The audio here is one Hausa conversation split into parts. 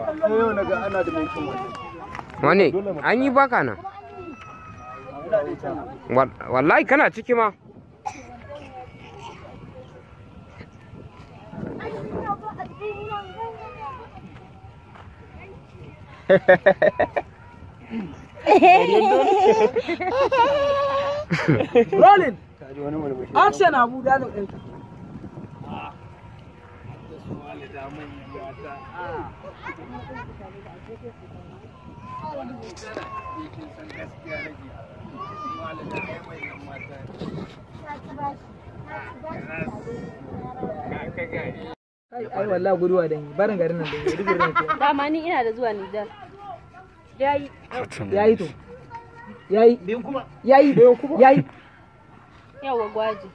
Yau naga ana da mai wannan. Wane? An yi baka nan. Wallahi kana ciki ma. Rolling. Action Abu Dalo ɗinka. Ai wallahi guduwa dan yi barin garin nan dan yi digiri ne. Dama ni ina da zuwa Nijar. Yayi. Yayi to. Yayi. Biyun kuma. Yayi. Yayi. Yawa gwaji.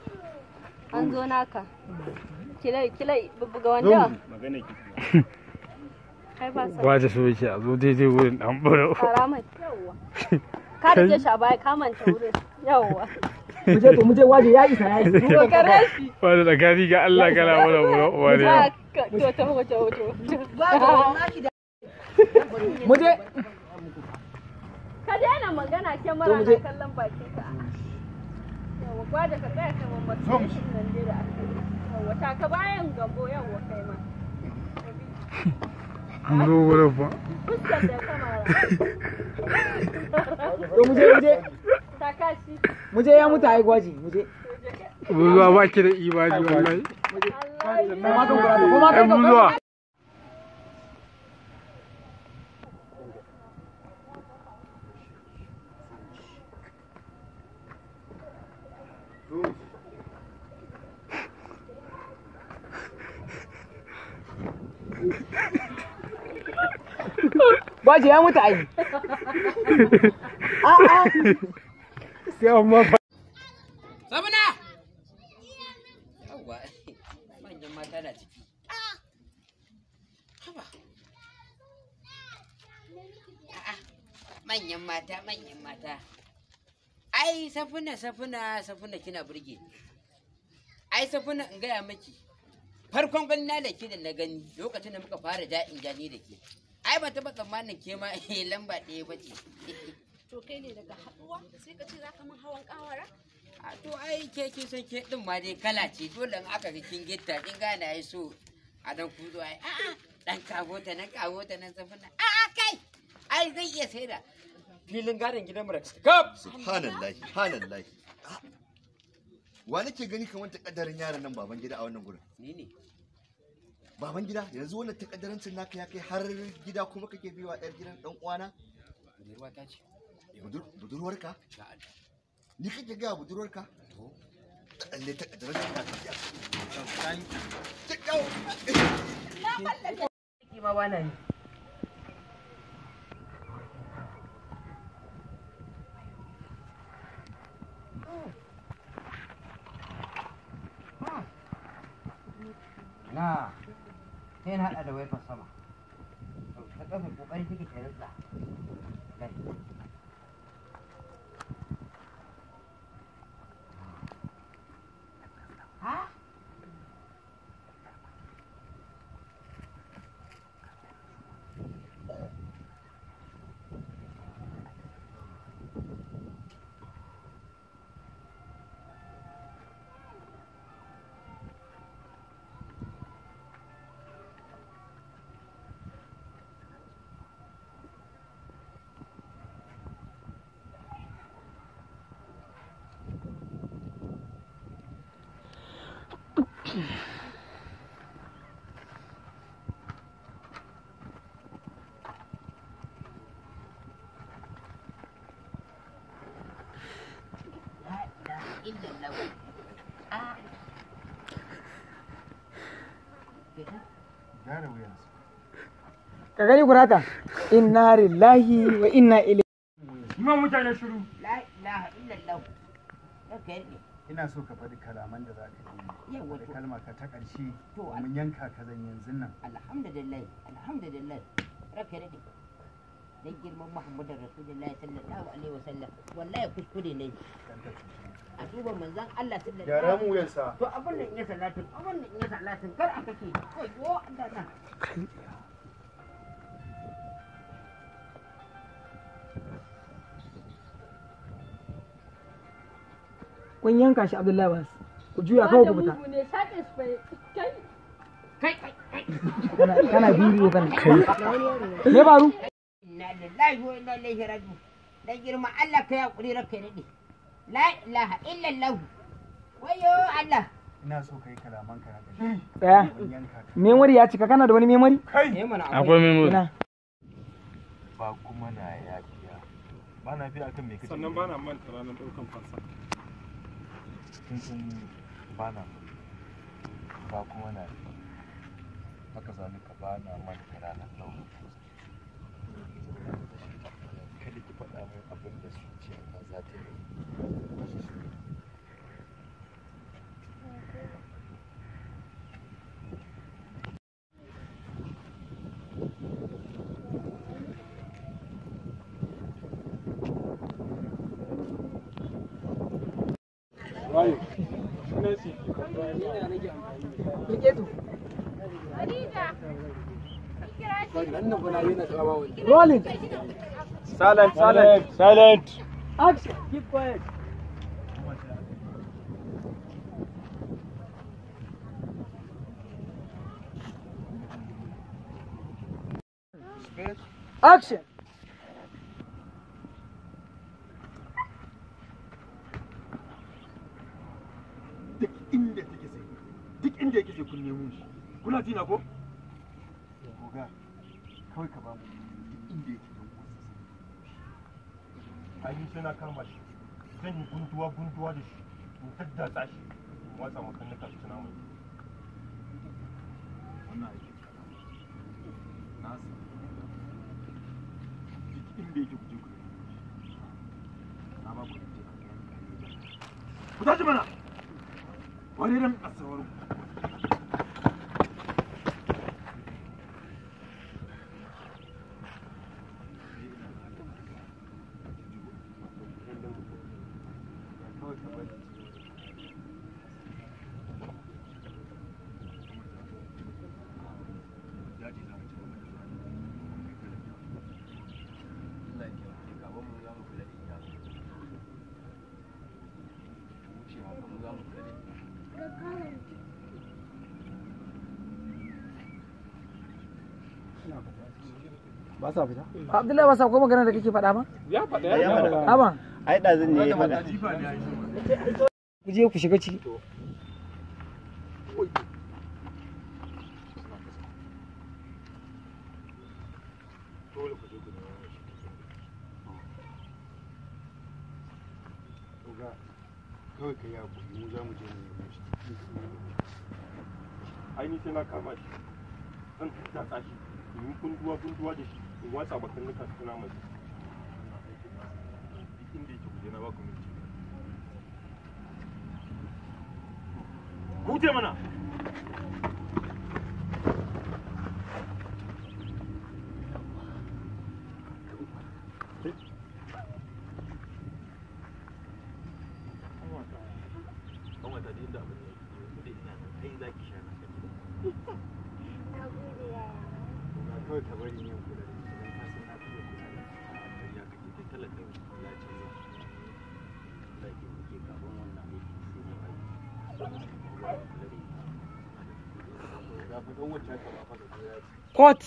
An zo naka. Kilai kilai bubbuga wanda. Magana ki. Kai ba sa. Gwaji so yake a zo daidai wurin dan buro. Fara mai. Yawa. Ka rike shi a baya ka manta wurin. Yawa. Muje to muje waje ya isa ya isa. To kare shi. Wanda tsakani ga Allah kana mana buro uwa ne. To ta wace wace. Muje. Ka daina magana kyamara na kallon bakin ka. Yawa gwaji ka tsaya kai mamman nan dai da aka yi. Yawa taka bayan gambo yawa kai ma. An zo wurin fa. Fuskar da kamara. To muje muje. Taka shi. Muje ya mutu ai gwaji muje. Buzuwa ba ki da imani wallahi. Koma kan kurata koma kan Buzuwa. Gwaji ya mutu ai. A'a. Sai amma Sabuna! Yawwa, manyan mata na ciki. Haba. A'a, manyan mata, manyan mata. Ai, safuna, safuna, safuna kina burge ni. Ai, safuna in gaya miki. Farkon ganina da ke da na gani lokacin da muka fara ja'in jani da ke. Ai, ban taɓa tsammanin ke ma lamba ɗaya ba ce. To kai ne daga haɗuwa sai ka ce za ka min hawan ƙawara? A to ai ke kin san ke din ma dai kala ce dole in aka ga kin gitta kin gane ai so a dan kuzo ai a'a dan kago ta nan kago ta nan safina a'a kai ai zai iya sai da filin gadon gidan Rex kap. Subhanallahi, subhanallahi. Wa nake gani kamar takaddarin yaron nan baban gida a wannan gurin? Ni ne. Baban gida, yanzu wannan takaddarancin naka ya kai har gida kuma kake biwa yar gidan dan uwana? Budurwa ta ce. Budurwarka? Insha Allah. Ni kake ga budurwarka? To. Lalle takaddarancin naka ya. Ki ma bana yi. Na, sai na haɗa da waifar sama. Ta ƙasa ƙoƙari take ta rantsa. Ha? Gyara wuyansa. Ka gani kurata. Inna lillahi wa inna ilaihi. Yi mutane shiru. La ilaha illallah. Ranka ya daɗe. Ina so ka faɗi kalaman da za ka yi. Yawwa Da to. kalma ka ta ƙarshe. To, Mun yanka ka zan yanzu nan. Alhamdulillah, alhamdulillah. Ranka ya daɗe. Dan girman Muhammadu Rasulullahi sallallahu alaihi wasallam. Wallahi kuskure ne. Dan ka cuce ni. A duba manzon Allah sallallahu Gyara mu wuyansa. To abin nan ya salatin, abin nan ya salatin kar a kake. Wayyo Allah na. Kun yanka shi Abdullahi Bas. Ku juya kawai ku fita. Mugu ne, shaƙe shi bai. Kai. Kai kai kai. Kana bidiyo kana. Me faru? Inna lillahi wa inna ilaihi raji'un. Dan girma Allah ka hakuri ranka ya dade. La ilaha illallah. Wayo Allah. Ina so kai kalaman ka na ƙarshe. Tsaya. Mun yanka ka. Memory ya cika, kana da wani memory? Eh mana Akwai memory. Ina. Ba kuma na yafiya. Ba na fiya akan me kace. Sannan ba na manta ranar ɗaukan fansa. Kin ba na ba kuma na haka zalika ba na manta ranar ɗaukan fansa. Kada ki faɗa min abin da zuciyata za ta yi. Rike to. Khadija. Kira shi. Rolling. Silent, silent, silent. Action. Keep quiet. Action. Duk inda take sai. Duk inda yake sai kun nemo shi. Kuna ji na ko? Oga, kawai ka ba mu duk inda yake don uwarsa sai. Ai ni sai na kama shi. Zan yi gunduwa gunduwa da shi. In daddatsa shi. In watsa makannika su tuna mai. Wannan aikin ka na san. Duk inda yake ku je ku nemo shi. Na ba ku duk Ku tashi mana. Wani ran asawar kawai ka bari. Daji za mu ci gaba da zuwa. Allah ya taimake ka, mu za mu kula da ita. Wuce haka mu za mu kula da ita. Ba sa fita? Abdullahi Bas, akwai magana da kake faɗa ba? Ya faɗa ya faɗa. Haba. Ai ɗazun ne ya faɗa. Jifa ne ai. Ku je ku shiga ciki. Dole ku je ku nemo shi duk inda yake. Oga, kawai ka yi hakuri mu za mu je mu nemo shi duk inda yake. Ai ni sai na kama shi. Zan daddatsa shi. In yi gunduwa gunduwa da shi. In watsa makannika su tuna mai. Wannan aikin na san duk inda yake ku je na ba ku minti. Ku wuce mana. Kanwata da inda abin yake, yanzu dai ina nan, ai za ki sha na saki. Na gode yaya. Oga, kawai ka bari ni in kula da ita don ka san na fi iya kula da ita. Ƙarya kake kai talaka ne, ya canza. Allah ya taimake ka, ban wannan aiki sai mun aiki. Mu za mu kula da ita. Oga, fa ɗan wacce aka ba fa da ya ce. Court.